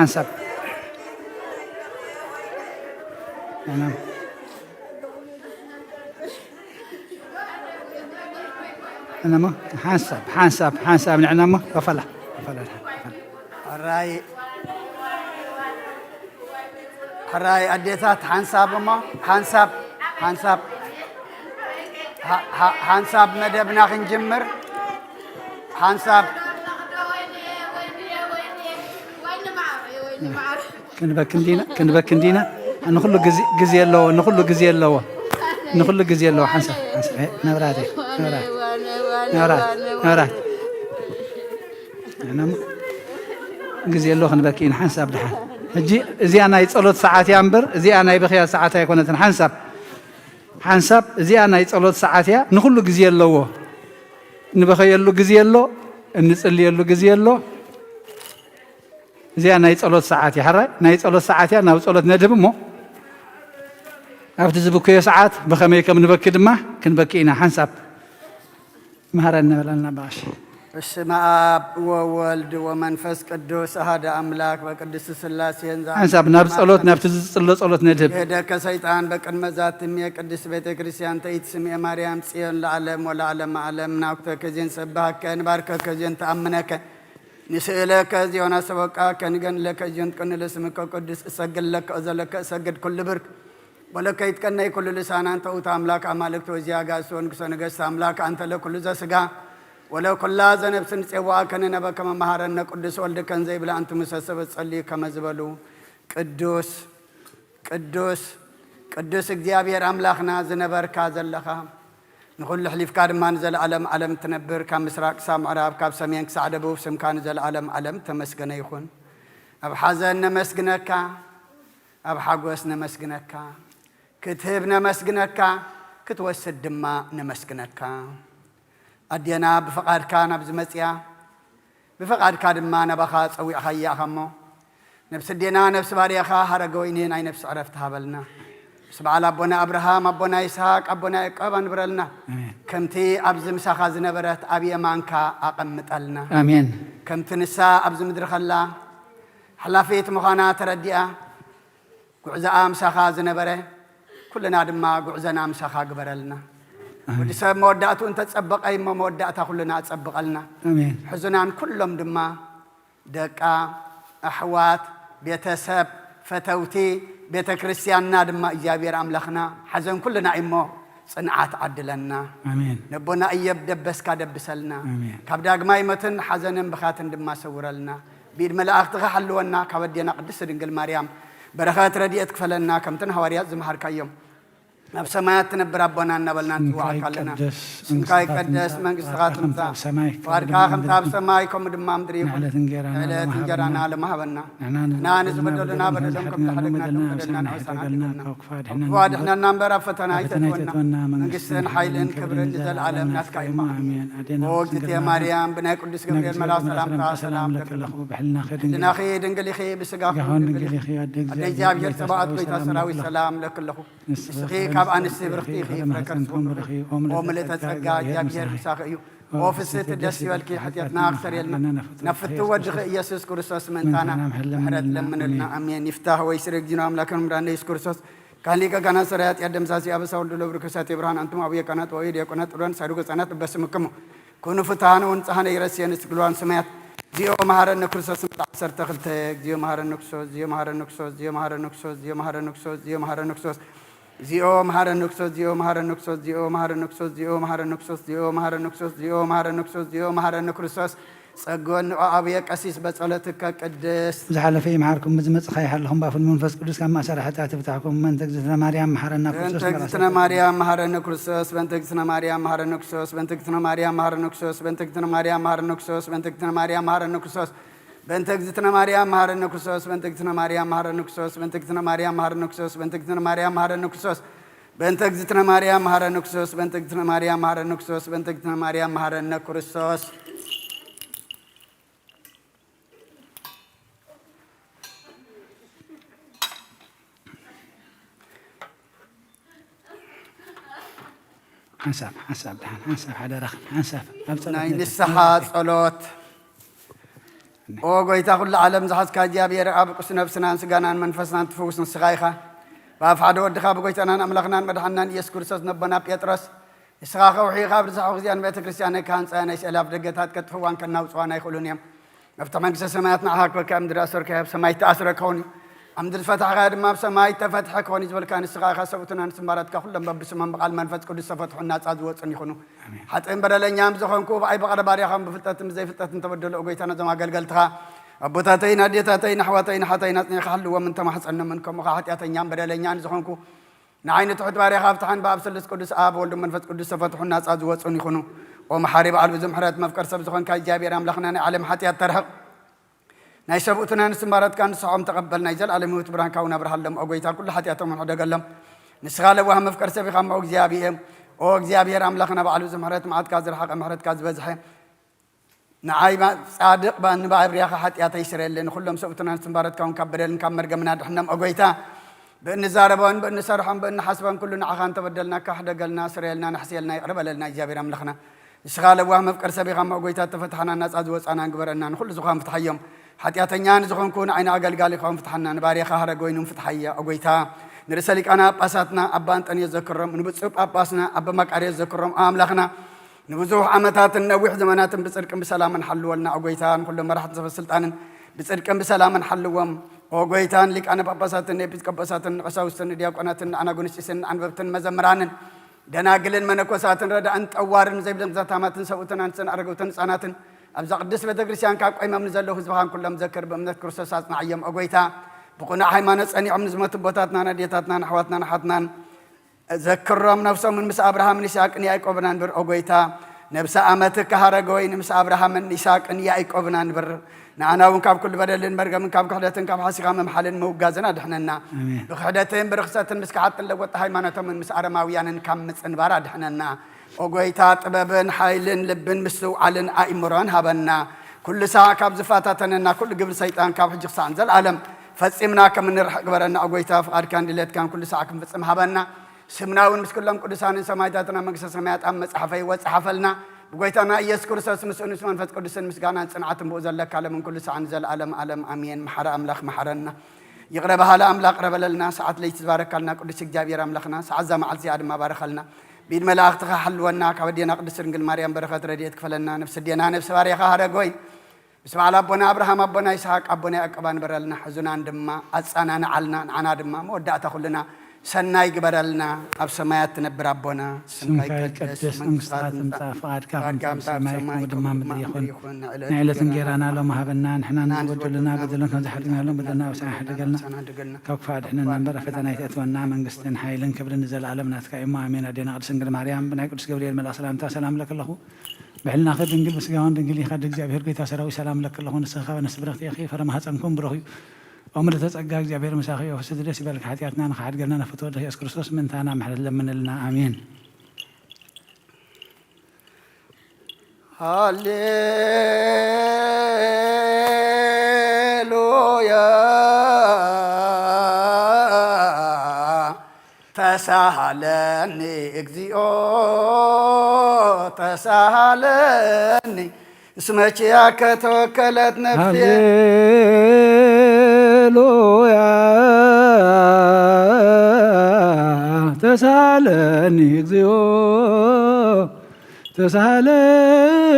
ሓንሳብ። ኣናም። ኣናሞ፣ ሓንሳብ፣ ሓንሳብ፣ ሓንሳብ ንዕናሞ፣ ከፈላ፣ ከፈላ፣ ከፈላ። ሕራይ፣ ሕራይ ኣዴታት ሓንሳብ እሞ፣ ሓንሳብ፣ ሓንሳብ፣ ሓ-፣ ሓ-፣ ሓንሳብ መደብና ክንጅምር፣ ሓንሳብ። ክንበኪ እንዲና፣ ክንበኪ እንዲና። ንኹሉ ግዜ፣ ግዜ ኣለዎ፣ ንኹሉ ግዜ ኣለዎ፣ ንኹሉ ግዜ ኣለዎ። ሓንሳብ፣ ሓንሳብ፣ ኤ፣ መብራት፣ መብራት፣ መብራት፣ መብራት። ኣናም፣ ግዜ ኣሎ ክንበኪ ኢና፣ ሓንሳብ ድሓን። ሕጂ እዚኣ ናይ ጸሎት ሰዓት እያ እምበር፣ እዚኣ ናይ ብኽያ ሰዓት ኣይኮነትን። ሓንሳብ፣ ሓንሳብ፣ እዚኣ ናይ ጸሎት ሰዓት እያ፣ ንኹሉ ግዜ ኣለዎ። እንበኸየሉ ግዜ ኣሎ፣ እንጽልየሉ ግዜ ኣሎ። እዚኣ ናይ ጸሎት ሰዓት እያ። ሕራይ ናይ ጸሎት ሰዓት እያ፣ ናብ ጸሎት ነድህብ እሞ፣ ኣብቲ ዝብከዮ ሰዓት ብኸመይ ከም ንበኪ ድማ ክንበኪ ኢና። ሓንሳብ መሃረኒ በለልና በቐሽ። በስመ አብ ወወልድ ወመንፈስ ቅዱስ አሐደ አምላክ በቅድስት ሥላሴ እንዛ ሓንሳብ ናብ ጸሎት፣ ናብቲ ዝጽሎ ጸሎት ነድህብ። የህደከ ሰይጣን በቅድመ ዛትምየ ቅድስት ቤተ ክርስቲያን ተይትስምየ ማርያም ጽዮን ለዓለም ወለዓለም ዓለም ናኩተከ ዜን ሰብሃከ ንባርከከ ዜን ተአምነከ ንስእለከ ዚዮና ሰበቃ ከንገን ለከ ዚዮን ቅንለ ስምከ ቅዱስ እሰግድ ለከ እዘለከ እሰግድ ኩሉ ብርክ ወለከ ይትቀነይ ኩሉ ልሳን አንተ ውእቱ አምላክ አማልክት ወዚያ ጋስ ወንግሶ ነገስት አምላክ አንተ ለኩሉ ዘስጋ ወለኩላ ዘነብስን ጼዋአ ከንነበ ከመ መሃረነ ቅዱስ ወልድ ከን ዘይብለ አንትሙ ሰሰበ ጸልዩ ከመ ዝበሉ ቅዱስ ቅዱስ ቅዱስ እግዚኣብሔር ኣምላኽና ዝነበርካ ዘለኻ ንኹሉ ኣሕሊፍካ ድማ ንዘለዓለም ዓለም ትነብር፣ ካብ ምስራቅ ክሳብ ምዕራብ፣ ካብ ሰሜን ክሳዕ ደቡብ ስምካ ንዘለዓለም ዓለም ተመስገነ ይኹን። ኣብ ሓዘን ነመስግነካ፣ ኣብ ሓጎስ ነመስግነካ፣ ክትህብ ነመስግነካ፣ ክትወስድ ድማ ነመስግነካ። ኣዴና ብፍቓድካ ናብዚ መጽያ፣ ብፍቓድካ ድማ ናባኻ ጸዊዕኻያ ኢኻ እሞ፣ ነብሲ ኣዴና፣ ነብሲ ባርያኻ ሃረገ ወይኒ ናይ ነብሲ ዕረፍቲ ሃበልና። ምስ በዓል ኣቦና ኣብርሃም፣ ኣቦና ይስሃቅ፣ ኣቦና ያዕቆብ ኣንብረልና። ኣሜን። ከምቲ ኣብዚ ምሳኻ ዝነበረት ኣብ የማንካ ኣቐምጠልና። ኣሜን። ከምቲ ንሳ ኣብዚ ምድሪ ከላ ሓላፊት ምዃና ተረዲኣ፣ ጉዕዞኣ ምሳኻ ዝነበረ፣ ኩልና ድማ ጉዕዞና ምሳኻ ግበረልና። ኣሜን። ወዲ ሰብ መወዳእትኡ እንተጸበቐ እሞ መወዳእታ ኩልና ኣጸብቐልና። ኣሜን። ሕዙናን ኩሎም ድማ ደቃ፣ ኣሕዋት፣ ቤተሰብ፣ ፈተውቲ፣ ቤተ ክርስቲያንና ድማ እግዚኣብሔር ኣምላኽና ሓዘን ኩልና እሞ ጽንዓት ዓድለና። ኣሜን። ነቦና እየብ ደበስካ ደብሰልና። ኣሜን። ካብ ዳግማይ ሞትን ሓዘንን ብኻትን ድማ ሰውረልና። ብኢድ መላእኽትኻ ሓልወና፣ ካብ ኣዴና ቅድስት ድንግል ማርያም በረኸት ረድኤት ክፈለና፣ ከምቲ ንሃዋርያት ዝመሃርካዮም። ናብ ሰማያት ትነብር ኣቦና እናበልና ንጽውዓካ ኣለና። ስምካ ይቀደስ፣ መንግስትኻ ትምጻእ፣ ፍቓድካ ከምቲ ኣብ ሰማይ ከምኡ ድማ ኣብ ምድሪ ይኹን። ዕለት እንጀራና ሎሚ ሃበና። ንሕና ንዝበደሉና በደሎም ከም ዝሓደግና ንበደልና ንሕሰና ሓደግና። ካብ ክፉእ ኣድሕነና እምበር ኣብ ፈተና ኣይተእትወና። መንግስትን ሓይልን ክብርን ንዘለዓለም ናትካ እዩ። ኣሜን። ኦ እግዝእትየ ማርያም፣ ብናይ ቅዱስ ገብርኤል መልኣክ ሰላምታ ሰላም ለኪ። ሕልናኺ ድንግል ኢኺ፣ ብስጋኺ ድንግል ኢኺ። ኣደ እግዚኣብሔር ጸባኦት፣ ጎይታ ሰራዊት፣ ሰላም ለኪ ኣለኹ። ንስኺ ካብ ኣንስቲ ብርኽቲ ኢኺ፣ ፍረ ከርስኺ ኦም ምልእተ ጸጋ፣ እግዚኣብሔር ምሳኺ እዩ። ኦ ፍስሕቲ ደስ ይበልኪ፣ ሓጢኣትና ኣክሰርየልና፣ ናብ ፍትው ወድኺ ኢየሱስ ክርስቶስ ምእንታና ምሕረት ለምንልና። ኣሜን። ይፍታህ ወይ ስረ እግዚእነ ኣምላክን ምራን ኢየሱስ ክርስቶስ ካህን ሊቀ ካህናት ሰራይ ኃጢአት ደምሳሲ አበሳ ወልድ ለብሩ ክሳቴ ብርሃን አንትሙ አቡየ ካህናት ወአቡየ ዲያቆናት ጥሩያን ሳዱቅ ህፃናት በስምክሙ ኩኑ ፍትሃነ ወንጽሃነ ይረስየን እስትግልዋን ሰማያት። እግዚኦ መሐረነ ክርስቶስ ምዕራፍ ዓሰርተ ክልተ። እግዚኦ መሐረነ ክርስቶስ፣ እግዚኦ መሐረነ ክርስቶስ፣ እግዚኦ መሐረነ ክርስቶስ፣ እግዚኦ መሐረነ ክርስቶስ፣ እግዚኦ መሐረነ ክርስቶስ፣ እግዚኦ መሐረነ ክርስቶስ፣ እግዚኦ መሐረነ ክርስቶስ፣ እግዚኦ መሐረነ ክርስቶስ፣ እግዚኦ መሐረነ ክርስቶስ፣ እግዚኦ መሐረነ ክርስቶስ፣ እግዚኦ መሐረነ ክርስቶስ። ጸግወን ንዑ ኣቡየ ቀሲስ በጸሎትከ ቅድስት። ዝሓለፈ ይምሓርኩም፣ ብዝመጽእ ይሓልኹም፣ ብኣፉን መንፈስ ቅዱስ ካብ ማእሰሪ ሓጢኣት ይፍታሕኩም። በእንተ እግዝእትነ ማርያም መሓረና በእንተ ክርስቶስ እግዝእትነ መሓረና። ማርያም መሓረነ ክርስቶስ፣ በእንተ እግዝእትነ ማርያም መሓረነ ክርስቶስ፣ በእንተ እግዝእትነ ማርያም መሓረነ ክርስቶስ፣ በእንተ እግዝእትነ ማርያም መሓረነ ክርስቶስ፣ በእንተ እግዝእትነ ማርያም መሓረነ ክርስቶስ፣ በእንተ እግዝእትነ ማርያም መሓረነ ክርስቶስ፣ በእንተ እግዝእትነ ማርያም መሓረነ ክርስቶስ፣ በእንተ እግዝእትነ ማርያም መሓረነ ክርስቶስ፣ በእንተ እግዝእትነ ማርያም መሓረነ ክርስቶስ፣ በእንተ እግዝእትነ ማርያም መሓረነ ክርስቶስ፣ በእንተ እግዝእትነ ማርያም መሓረነ ክርስቶስ። ሓንሳብ፣ ሓንሳብ፣ ደሓን፣ ሓንሳብ፣ ሓደራኽን፣ ሓንሳብ፣ ኣብ ጸሎት ናይ ነጥብ። ንስሓ ጸሎት። እነ፣ ኦ ጎይታ ኩሉ ዓለም ዝሓዝካ እግዚኣብሔር ኣብ ቅዱስ ነፍስናን ስጋናን መንፈስናን ትፍውስ ንስኻ ኢኻ። ብኣፍ ሓደ ወድኻ ብጎይታናን ኣምላኽናን መድሓንናን ኢየሱስ ክርስቶስ ነቦና ጴጥሮስ ንስኻ ከውሒ ኢኻ ኣብ ርዛሕ ግዚኣን ቤተ ክርስቲያን ከሃንፃያ ናይ ስእላፍ ደገታት ከጥፍዋን ከናውፅዋን ኣይኽእሉን እዮም። መፍትሕ መንግስተ ሰማያት ንዓኻ ክበካ ኣብ ምድሪ ኣሰርካዮ ኣብ ሰማይ ተኣስረ ክኸውን እዩ። ኣብ ምድሪ ዝፈታሕካዮ ድማ ኣብ ሰማይ ተፈትሐ ክኸውን እዩ ዝበልካ ንስኻ ኢኻ። ሰብኡትና ንስምባራትካ ኩሎም በብስሞም ብቓል መንፈስ ቅዱስ ተፈትሑን ናፃ ዝወፁን ይኹኑ። ሓጥእን በደለኛን ብዝኾንኩ ብኣይ ብቐረ ባርያኻን ብፍልጠትን ብዘይፍልጠትን ተበደሉ። ኦ ጎይታ ነዞም ኣገልገልትኻ ኣቦታተይን ኣዴታተይን ኣሕዋተይን ሓተይን ኣጽኒዕካ ሓልዎም እንተማሕጸኖምን ከምኡ ኸዓ ሓጢኣተኛን በደለኛን ዝኾንኩ ንዓይኒ ትሑት ባርያኻ ፍትሓን ብኣብ ስሉስ ቅዱስ ኣብ ወልድ መንፈስ ቅዱስ ተፈትሑን ናጻ ዝወጹን ይኹኑ። ኦ መሓሪ በዓል ብዙ ምሕረት መፍቀር ሰብ ዝኾንካ እግዚኣብሔር ኣምላኽና ናይ ዓለም ሓጢኣት ተርሕቕ ናይ ሰብኡትና ንስምባራትካ ንስሖም ተቐበል ናይ ዘለኣለም ህይወት ብርሃንካ እውን ኣብርሃሎም። ኦ ጎይታ ኩሉ ሓጢኣቶም እውን ሕደገሎም። ንስኻ ለዋህ መፍቀር ሰብ ኢኻ እሞ እግዚኣብሔር ኦ እግዚኣብሔር ኣምላኽና በዓል ብዙ ምሕረት መዓትካ ዝረሓቐ ምሕረትካ ዝበዝሐ ንዓይ ባ- ጻድቕ ባ- ንባብርያኻ ሓጢኣተይ ስረየለይ ንኹሎም ሰብኡትና ንስምባራትካ እውን ካብ በደልን ካብ መርገምና ድሕኖም። ኦ ጎይታ ብእንዛረቦን ብእንሰርሖን ብእንሓስቦን ኩሉ ንዓኻ እንተበደልና ካሕደገልና ስረየልና ንሕስየልና ይቕረ በለልና እግዚኣብሔር ኣምላኽና። ንስኻ ለዋህ መፍቀር ሰብ ኢኻ እሞ ጎይታ ተፈታሕና ናጻ ዝወጻና ንግበረና ንኹሉ ዝኾን ፍትሓዮም። ሓጢኣተኛ ንዝኾንኩ ንዓይኒ ኣገልጋሊ ኸውን ፍትሓና ንባርያኻ ሃረግ ወይኑን ፍትሓያ ኦ ጎይታ። ንርእሰ ሊቃና ጳጳሳትና ኣባ ኣንጠንዮስ ዘክሮም ንብፁዕ ጳጳስና ኣባ መቃርዮስ ዘክሮም ኣምላኽና ንብዙሕ ዓመታትን ነዊሕ ዘመናትን ብጽድቅን ብሰላምን ሓልወልና ኦ ጎይታ። ንኩሎም መራሕቲ ሰበ ስልጣንን ብጽድቅን ብሰላምን ሓልዎም ኦ ጎይታ። ንሊቃነ ጳጳሳትን ንኤጲስቆጶሳትን ንቀሳውስትን ንዲያቆናትን ንኣናጉንስጢስን ንኣንበብትን መዘምራንን ደናግልን መነኮሳትን ረዳእን ጠዋርን ዘይብልን ዘታማትን ሰብኡትን ኣንስትን ኣረገውትን ህፃናትን ኣብዛ ቅድስት ቤተ ክርስቲያን ካብ ቆይሞም ንዘለዉ ህዝብኻን ኩሎም ዘክር ብእምነት ክርስቶስ ኣጽናዕዮም ኦ ጎይታ። ብቕኑዕ ሃይማኖት ጸኒዖም ንዝመቱ ኣቦታትናን ኣዴታትናን ኣሕዋትናን ኣሓትናን ዘክሮም ነፍሶምን ምስ ኣብርሃምን ይስሐቅን ያዕቆብን ኣንብር ኦ ጎይታ። ነብሰ ኣመትካ ሃረገ ወይኒ ምስ ኣብርሃምን ይስሐቅን ያዕቆብን ኣንብር። ንኣና እውን ካብ ኩሉ በደልን መርገምን ካብ ክሕደትን ካብ ሓሲኻ ምምሓልን ምውጋዝን ኣድሕነና። ኣሜን። ብክሕደትን ብርኽሰትን ምስ ክሓጥን ለወጥ ሃይማኖቶምን ምስ ኣረማውያንን ካብ ምጽንባር ኣድሕነና። ኦ ጎይታ ጥበብን ሓይልን ልብን ምስትውዓልን ኣእምሮን ሃበና። ኩሉ ሳዕ ካብ ዝፈታተነና ኩሉ ግብሪ ሰይጣን ካብ ሕጂ ክሳዕ ንዘለኣለም ፈጺምና ከም እንርሕቕ ግበረና። ኦ ጎይታ ፍቓድካን ድሌትካን ኩሉ ሳዕ ክንፍጽም ሃበና። ስምና እውን ምስ ኩሎም ቅዱሳንን ሰማዕታትን ኣብ መንግስተ ሰማያት ኣብ መጽሓፈ ህይወት ጸሓፈልና። ብጎይታና ኢየሱስ ክርስቶስ ምስኡን ምስ መንፈስ ቅዱስን ምስጋናን ጽንዓትን ብኡ ዘለካ ለምን ኩሉ ሳዕ ንዘለኣለም ኣለም ኣሜን። መሓሪ ኣምላኽ መሓረና። ይቕረ በሃሊ ኣምላኽ ቅረ በለልና። ሰዓት ለይቲ ዝባረካልና ቅዱስ እግዚኣብሔር ኣምላኽና ሰዓት እዛ መዓልቲ እዚኣ ድማ ባረኸልና። ብኢድ መላእኽትኻ ሓልወና። ካብ ኣዴና ቅድስት ድንግል ማርያም በረኸት ረድኤት ክፈለና። ነፍሲ ኣዴና ነፍሲ ባርያኻ ሃረግ ወይኒ ምስ በዓል ኣቦና ኣብርሃም ኣቦና ይስሐቅ ኣቦና ያዕቆብ ኣንበረልና። ሕዙናን ድማ ኣጸናንዓልና። ንዓና ድማ መወዳእታ ኩልና ሰናይ ግበረልና። ኣብ ሰማያት ትነብር ኣቦና ስምካ ይቀደስ መንግስትኻ ትምጻእ ፍቓድካ ከም ኣብ ሰማይ ከምኡ ድማ ምድሪ ይኹን። ንዕለት እንጌራና ሎም ሃበና ንሕና ንዝበደሉና በደሎም ከም ዝሓድግናሎም በደልና ኣብ ሰማይ ሓድገልና። ካብ ክፋ ኣድሕነና እምበር ኣብ ፈተና ኣይተእትወና መንግስትን ሓይልን ክብርን ንዘለኣለም ናትካ እሞ ኣሜን። ኣዴና ቅድስት ድንግል ማርያም ብናይ ቅዱስ ገብርኤል መልኣክ ሰላምታ ሰላም ለክለኹ ብሕልናኺ ድንግል ብስጋውን ድንግል ኢኻ እግዚኣብሔር ጎይታ ሰራዊት ሰላም ለክለኹ ንስኻ ነፍሲ ብርኽቲ ኢኺ ፍረ ማህፀንኩም ብሩኽ እዩ። ኦ ምልእተ ጸጋ እግዚኣብሔር ምሳኺ እዩ ፍስቲ ደስ ይበልካ ሓጢኣትና ንኽሓድገልና ነፍቶ ወድኺ የሱስ ክርስቶስ ምእንታና ምሕረት ለምንልና ኣሜን። ሃሌሉያ ተሳሃለኒ እግዚኦ ተሳሃለኒ እስመ ኪያከ ተወከለት ነፍሴ። ሃሌሉያ ተሳሃለኒ እግዚኦ ተሳሃለኒ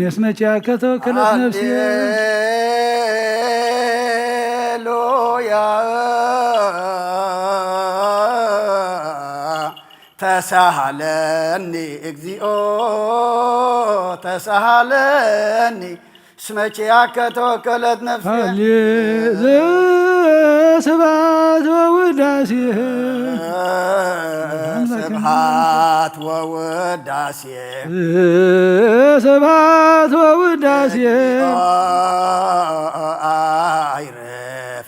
እስመ ኪያከ ተወከለት ነፍሴ። ሃሌሉያ ተሳሃለኒ እግዚኦ ተሳሃለኒ እስመ ኪያከ ተወከለት ነፍሴ። ሃሌ ዘስብሐት ወውዳሴ ስብሐት ወውዳሴ ስብሐት ወውዳሴ አይረፍ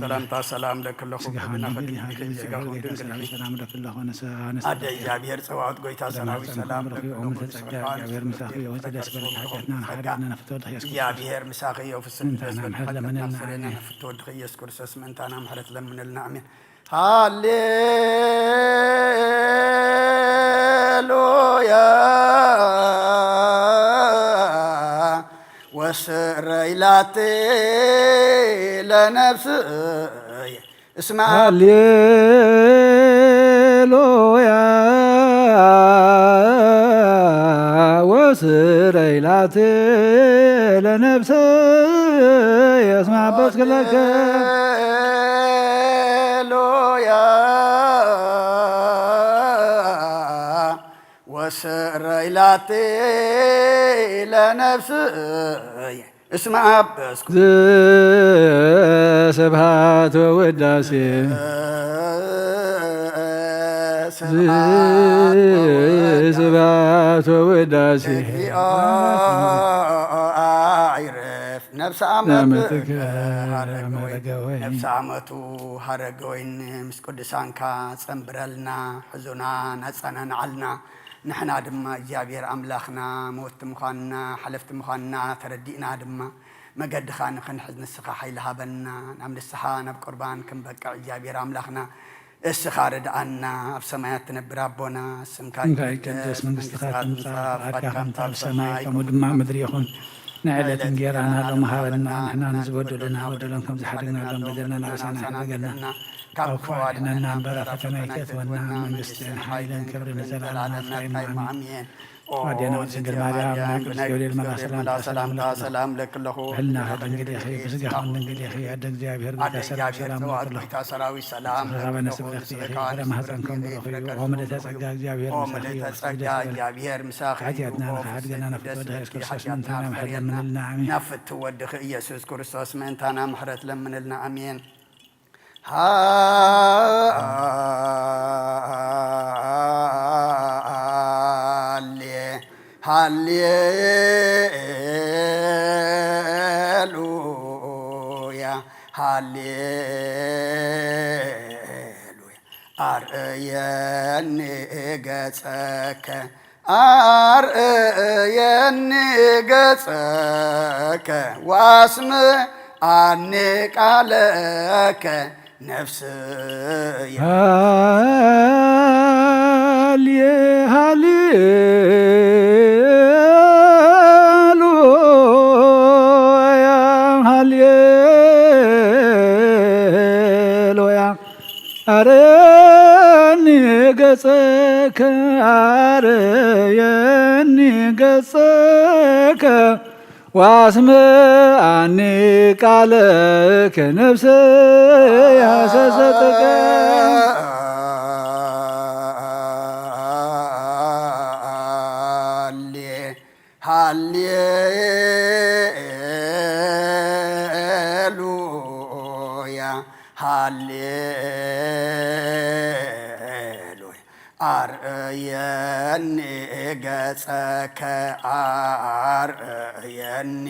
ሰላምታ ሰላም ለኪ ኣለኹ። ስጋኻ ብድና ንግዲ ከዲንኪ፣ ሃገር ስጋኻ እግዚኣብሔር ወድን ሰላም ግርኪ። ሰላም ለኪ ኣለኹ። ኣደ እግዚኣብሔር ጸባኦት ጎይታ ሰራዊት ሰላም ለኪ ኣለኹ። ጸጋ እግዚኣብሔር ምሳኺ ይኹን። ደስ በልኪ። ሓጢኣትና ንሓድግና ነፍቶ ድኺ የስኩ እግዚኣብሔር ምሳኺ ይኹን። ፍስም ምንታና ደስ በልኪ። ምሕረት ሓጢኣትና ለምንልና። ፍስም ኣሜን። ነፍቶ ድኺ የስኩ። ስምንታና ምሕረት ለምንልና። ኣሜን። ሃሌሉያ ወስረይ ላቲ ለነፍስየ እስማ ሃሌሉያ ወስረይ ላቲ ለነፍስየ እስማ በስክለከ ሃሌሉያ ወስረይ ላቲ ለነፍስየ እስማ በስኩ ስብሐት ወውዳሴ ስብሐት ወውዳሴ ስብሐት ወውዳሴ ለእግዚኦ ኣይረፍ። ነፍሰ ኣመትከ ነመትከ ሃረገወይን፣ ሃረገወይን። ነፍሰ ኣመቱ ሃረገወይን ምስ ቅዱሳንካ ጸንብረልና፣ ሕዙና ናጸናንዓልና። ንሕና ድማ እግዚኣብሔር ኣምላኽና መወትቲ ምዃንና፣ ሓለፍቲ ምዃንና ተረዲእና ድማ መገድኻ ንኽንሕዝ ንስኻ ሓይሊ ሃበና። ናብ ንስኻ ናብ ቁርባን ክንበቅዕ እግዚኣብሔር ኣምላኽና እስኻ ርድኣና። ኣብ ሰማያት ትነብር ኣቦና፣ ስምካ ስምካ ይቀደስ፣ ይቀደስ፣ መንግስትኻ መንግስትኻ ትምጻእ፣ ትምጻእ፣ ፍቓድካ ፍቓድካ ከምቲ ኣብ ከምቲ ኣብ ሰማይ ሰማይ ከምኡ ከምኡ ድማ ድማ ምድሪ ይኹን። ንዕለት እንጌራና ሎሚ ሃበና፣ ንሕና ንዝበደሉና በደሎም ከም ዝሓደግናሎም በደልና ንዓና ኣይትሓደገና፣ ካብ ክፉ ኣድሕነና እምበር ኣብ ፈተና ኣይተእትወና፣ መንግስትን ሓይልን ክብርን ንዘለኣለም ናትካ እዩ። ኣሜን። ኣዴና ወጽ ድንግል ማርያም፣ ናይ ቅዱስ ገብርኤል መልኣክ ሰላምታ ሰላም ለኪ ኣለኹ። ብሕልናኺ ድንግል ኢኺ፣ ብስጋኺ ድንግል ኢኺ። ኣደ እግዚኣብሔር፣ ኣደ ጓይታ ሰላም እግዚኣብሔር፣ ሰላም ጸባኦት ለኪ ኣለኹ። ጓይታ ሰራዊት ሰላም ንስኻ ለኪ ኣለኹ። ኣበነ ንስኻ ስብርኽቲ ኢኺ፣ ፍረ ማህፀን ከም ብሩኽ እዩ። ኦ ምልዕተ ጸጋ፣ እግዚኣብሔር ምሳኺ ሓጢኣትና ይኹን። ንኽሓድገና ንፍቶ ድሃ የሱስ ክርስቶስ ምእንታና ምሕረት ለምንልና። ኣሜን። ናብ ፍትው ወድኺ ኢየሱስ ክርስቶስ ምእንታና ምሕረት ለምንልና። ኣሜን። ሃሌ-፣ ሃሌሉያ፣ ሃሌሉያ። ኣርእየኒ ገጸከ፣ ኣርእየኒ ገጸከ፣ ወኣስምዓኒ ቃለከ ነፍስየ። ሃሌ-፣ ሃሌሉያ፣ ሃሌሉያ። ኣርየኒ ገጸከ፣ ኣርየኒ ገጸከ፣ ወኣስምዓኒ ቃለከ፣ ነፍሰይ ሃሰሰ ጥቀ። ሃሌ-፣ ሃሌሉያ፣ ሃሌሉያ። ኣርእየኒ ገጸከ፣ ኣርእየኒ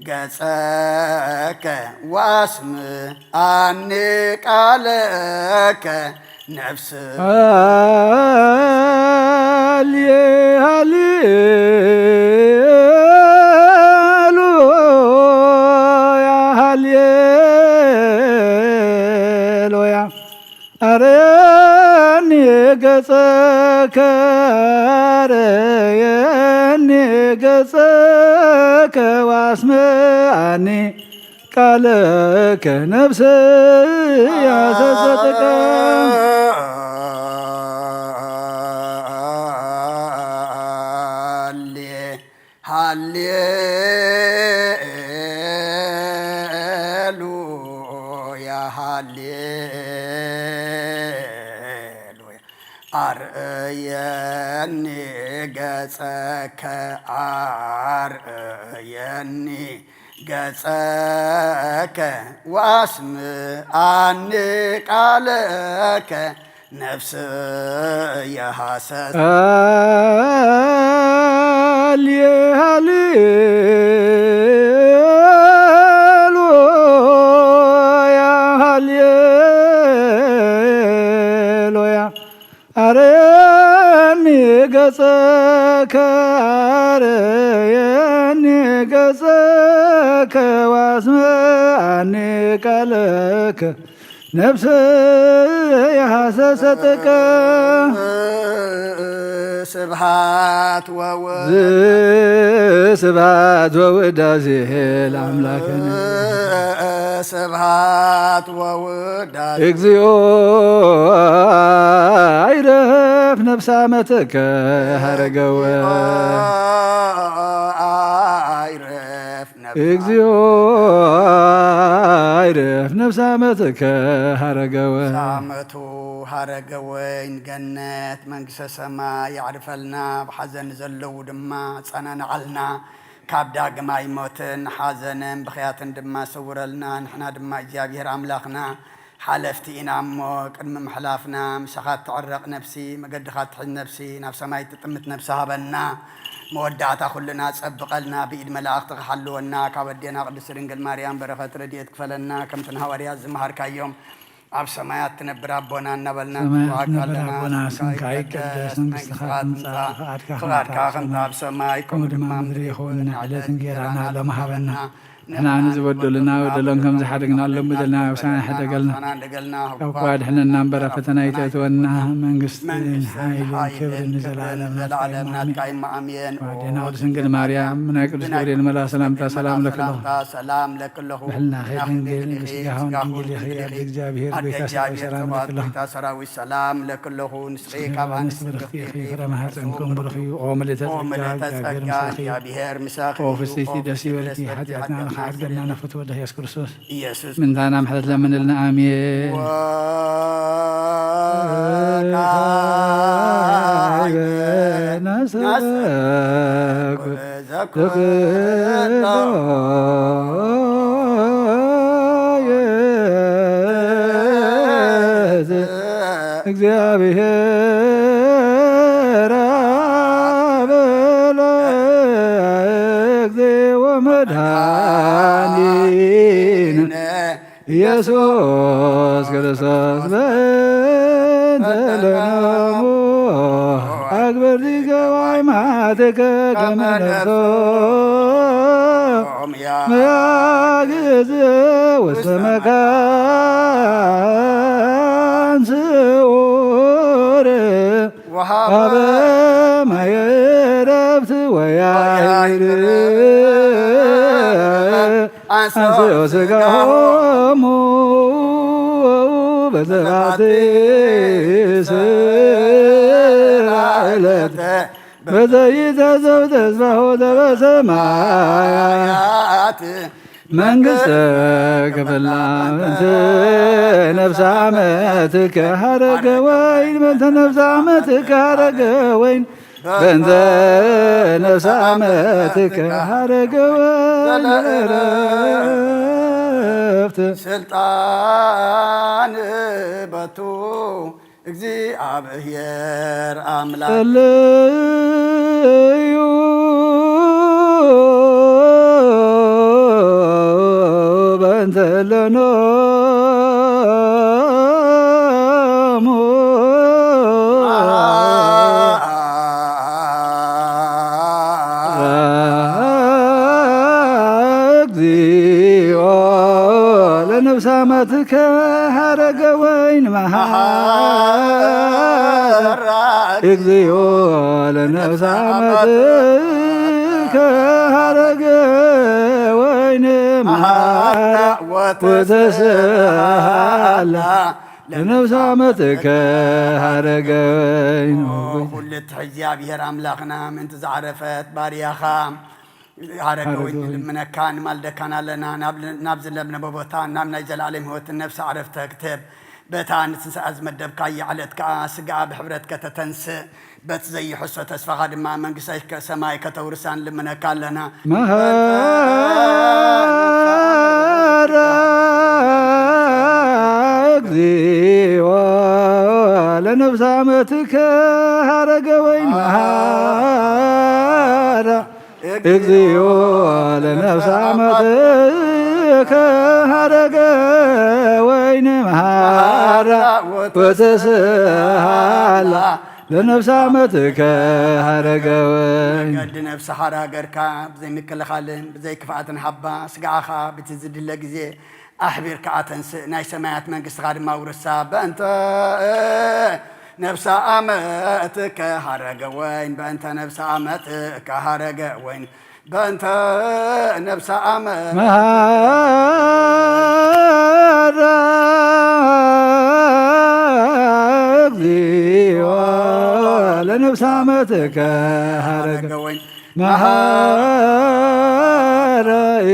ገጸከ፣ ወኣስምዓኒ ቃለከ፣ ነፍስ። ሃሌ-፣ ሃሌሉያ፣ ሃሌሉያ። ኣርየኒ ገጸከ፣ ኣርየኒ ገጸከ፣ ወኣስምዓኒ ቃለከ፣ ነፍሰይ ሃሰሰ ጥቀ። ሃሌ-፣ ሃሌሉያ፣ ሃሌሉያ። ኣርእየኒ ገጸከ፣ ኣርእየኒ ገጸከ፣ ወኣስምዓኒ ቃለከ፣ ነፍስየ ሃሰሰት። ሃሌ-፣ ሃሌሉያ፣ ሃሌሉያ። ኣርየኒ ገጸከ፣ ኣርየኒ ገጸከ፣ ወኣስምዓኒ ቃለከ፣ ነፍሰየ ሃሰሰት ጥቀ። ስብሃት ወውዳሴ፣ ስብሃት ወውዳሴ ለኣምላክነ። ስብሃት ወውዳሴ። እግዚኦ፣ ኣይረፍ ነፍሳ መትከ ሃረገወ። ኣይረፍ ነፍሳ። እግዚኦ፣ ኣይረፍ ነፍሳ መትከ ሃረገወ። ሳመቱ ሃረገወይን ገነት መንግስተ ሰማይ ያዕርፈልና። ብሓዘን ዘለዉ ድማ ጸናንዓልና። ካብ ዳግማይ ሞትን ሓዘንን ብኽያትን ድማ ሰውረልና። ንሕና ድማ እግዚኣብሔር ኣምላኽና ሓለፍቲ ኢና እሞ፣ ቅድሚ ምሕላፍና ምሳኻ ትዕረቕ ነፍሲ፣ መገድኻ ትሕዝ ነፍሲ፣ ናብ ሰማይ ትጥምት ነፍሲ ሃበና። መወዳእታ ኩልና ጸብቐልና፣ ብኢድ መላእኽትኻ ሓልወና። ካብ ኣዴና ቅድስቲ ድንግል ማርያም በረኸት ረድኤት ክፈለና። ከምቲ ንሃዋርያት ዝመሃርካዮም፣ ኣብ ሰማያት ትነብር ኣቦና እናበልና ሰማያት ንጽውዓካ ትነብር ኣለና። ኣቦና፣ ስምካ ስምካ ይቀደስ፣ ይቀደስ፣ መንግስትኻ መንግስትኻ ትምጻእ፣ ትምጻእ፣ ፍቓድካ ፍቓድካ ከምቲ ከምቲ ኣብ ሰማይ፣ ከምኡ ከምኡ ድማ ድማ ምድሪ ምድሪ ይኹን። ይኹን። ንዕለት ዕለት እንጌራና እንጌራና ሎም ሃበና። ሃበና። ንሕና ንዝበደሉና በደሎም ከም ዝሓደግናሎም በደልና ኣውሳና ሕደገልና። ካብ ክፉ ኣድሕነና እምበር፣ ኣብ ፈተና ኣይተእትወና። መንግስትን መንግስትን ሓይልን ሓይልን ክብርን ክብርን ንዘለኣለም ናትካ እዩ። ናትካ እዩ። ኣሜን። ኣሜን። ኣዴና ቅድስት ድንግል ማርያም፣ ናይ ቅዱስ ገብርኤል መልኣኽ ሰላምታ ሰላም ለክለኹ። ሰላም ለክለኹ። ብሕልና ኸይድንግል፣ ብስጋኹን ድንግል ኢኺ፣ ኣደ እግዚኣብሔር፣ ኣደ ጎይታ ሰራዊት፣ እግዚኣብሔር ሰላም ጸባኦት፣ ለክለኹ። ጎይታ ሰራዊት፣ ሰላም ለክለኹ። ንስኺ ካብ ኣንስቲ ብርኽቲ ኢኺ፣ ፍረ ማህፀንኩም ብሩኽ እዩ። ኦ ምልእተ ኦ ጸጋ፣ ምልእተ እግዚኣብሔር ጸጋ፣ ምሳኺ። እግዚኣብሔር ምሳኺ ኦ እዩ። ፍስይቲ ኦ ደስ ፍስይቲ ይበልኪ፣ ደስ ይበልኪ፣ ሓጢኣትና ሓጢኣትና ንኽሓድገልና ንኽሓድገልና ነፍቱ ወደህ የሱስ ክርስቶስ። ኢየሱስ ምንታና ምሕረት ለምንልና፣ ኣሜን። ወካዕበ ነሰኩ ዘኩሎ እግዚአብሔር አብ ለእግዚኦ መድኃኒነ ኢየሱስ ክርስቶስ በእንተ ለነሙ አግብር ዲገ ዋይ ማትከ ከመ ነፍሶ መያግዝ ውስተ መካን ስዑር ወሃበ ማየ ዕረፍት ወያይር አንስኦ ስጋሆሙ በዘባቲ ስእለት በዘይተዘው ተስፋሁ ዘበሰማያት መንግስተ ክፍላ በንተ ነፍሳ መትከ ሀረገ ወይን በንተ ነፍሳ መትከ ሀረገ ወይን በእንተ ነፍሰ አመትከ ሀረገ ወለእረፍት ስልጣን በቱ እግዚአብሔር አምላክ ጸልዩ በእንተ ለኖሙ እግዚኦ ለነፍሰ አማትከ ሀረገ ወይን መሐራ እግዚኦ ለነፍሰ አማትከ ሀረገ ወይን መሐራ ወተሰሃላ ለነፍሰ አማትከ ሀረገ ወይን። ኩሉ ትሕዚ እግዚኣብሔር ኣምላኽና ምእንቲ ዝዓረፈት ባርያኻ ሀረገ ወይን ንልምነካ ንማልደካን ኣለና። ናብ፣ ናብ ዝለምለመ ቦታ ናብ ናይ ዘለኣለም ህይወትን ነፍሲ ዕረፍቲ ክትህብ በታ ንትንስኣ ዝመደብካያ ዕለት ከኣ ስጋኣ ብሕብረት ከተተንስእ፣ በቲ ዘይሕሶ ተስፋኻ ድማ መንግስተ ሰማይ ከተውርሳ ንልምነካ ኣለና። መሐረ እግዚኦ ለነፍሳ መትከ ሀረገ ወይን መሐረ እግዚኦ ለነፍሳ መትከ ሀረገ ወይን መሐረ ወተስሃላ ለነፍሳ መትከ ሀረገ ወይን። መገዲ ነፍሲ ሓራ ገርካ ብዘይ ምክልኻልን ብዘይ ክፍኣትን ሃባ። ስጋኣኻ ብቲ ዝድለ ግዜ ኣሕቢርካ ኣተንስእ፣ ናይ ሰማያት መንግስትኻ ድማ ውርሳ። በእንተ ነፍሳ ኣመትከ ሀረገ ወይን፣ በእንተ ነፍሳ ኣመትከ ሀረገ ወይን፣ በእንተ ነፍሳ ኣመ መሐረ እግዚኦ ለነፍሳ መትከ ሀረገ ወይን መሐረ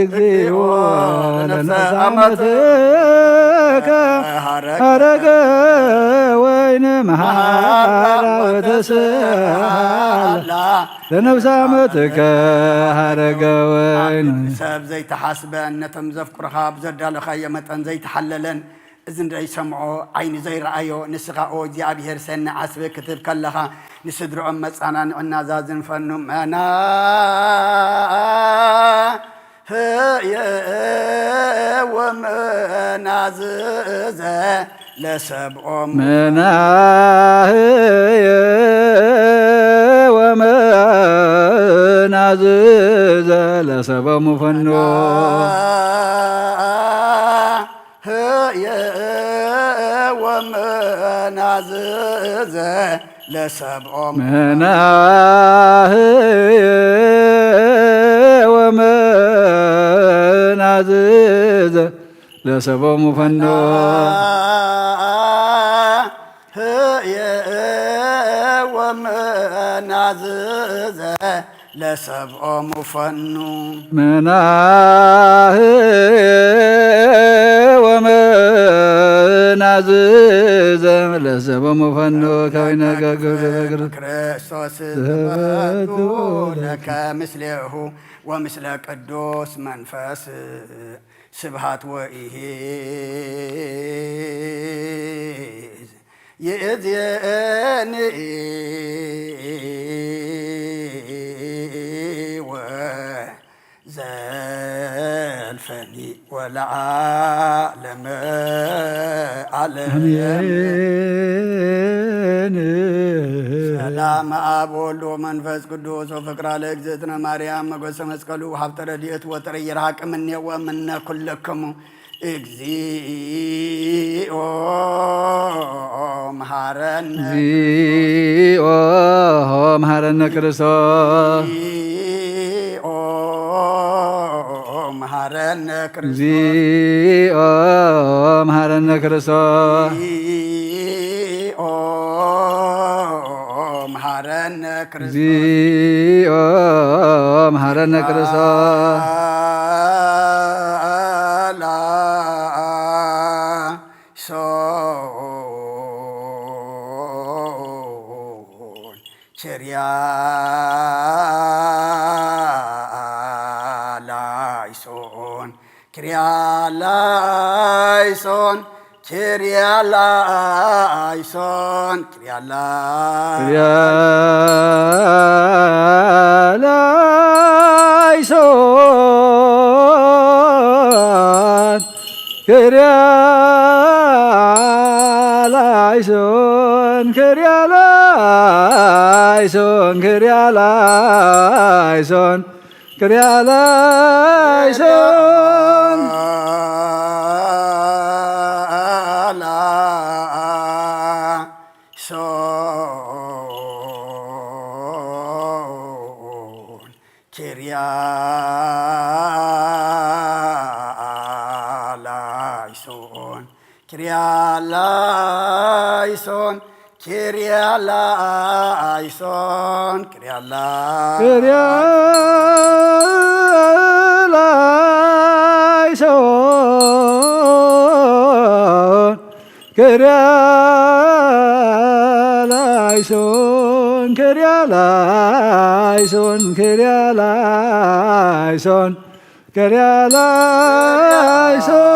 እግዚኦ ለነፍሳ መትከ ሀረገ ወይን መሐረ ወተስሃላ ለነፍሳ መትከ ሀረገ ወይን። ሰብ ዘይተሓስበን ነቶም ዘፍቅሩኻ ብዘዳለኻዮ መጠን ዘይተሓለለን፣ እዚ ዘይሰምዖ ዓይኒ ዘይረኣዮ፣ ንስኻ ኦ እግዚኣብሔር ሰኒ ዓስቢ ክትብ ከለኻ፣ ንስድርኦም መጻናንዕን ናዛዝን ፈኑ መና ህየ ወመናዝዘ ለሰብኦም መናህየ ወመናዝዘ ለሰቦሙ ፈኖ ህየ ወመናዝዘ ለሰብኦም መናህየ ወመናዝዘ ለሰቦሙ ፈኖ ህየ ወመናዝዘ ለሰብኦም ፈኑ መናህየ ወመናዝዘ ለሰቦሙ ፈኖ ከዊነ ገግር በግር ክርስቶስ ዘበቱ ለከ ምስሌሁ ወምስለ ቅዱስ መንፈስ ስብሃት ወኢሂዝ ይእዜኒ ወዘልፈኒ ወለዓለመ ዓለም። አሜን። ሰላም አብ ወልድ ወመንፈስ ቅዱስ ወፍቅራ ለእግዝእትነ ማርያም መጎሰ መስቀሉ ሀብተ ረድኤት ወጥሪ ይርሃቅ ምኔ ወምነ ኩልክሙ። እግዚኦ መሐረነ እግዚኦ መሐረነ ክርስቶስ እግዚኦ መሐረነ ክርስቶስ እግዚኦ መሐረነ ክርስቶስ እግዚኦ መሐረነ ክርስቶስ እግዚኦ መሐረነ ክርስቶስ ላይሶን ቸርያ ላይሶን ኪርያ ላይሶን ኪርያ ላይሶን ኪርያ ላ- ኪርያ ላይሶን ኪርያ ላይሶን ኪርያ ላይሶን ኪርያ ላይሶን ኪርያ ላይሶን ላይሶን ኪርያ ላይሶን ኪርያ ላይሶን ኪርያ ላይሶን ኪርያ ላ- ኪርያ ላይሶን ክርያ ላይሶን፣ ክርያ ላይሶን፣ ክርያ ላይሶን፣ ክርያ ላይሶን።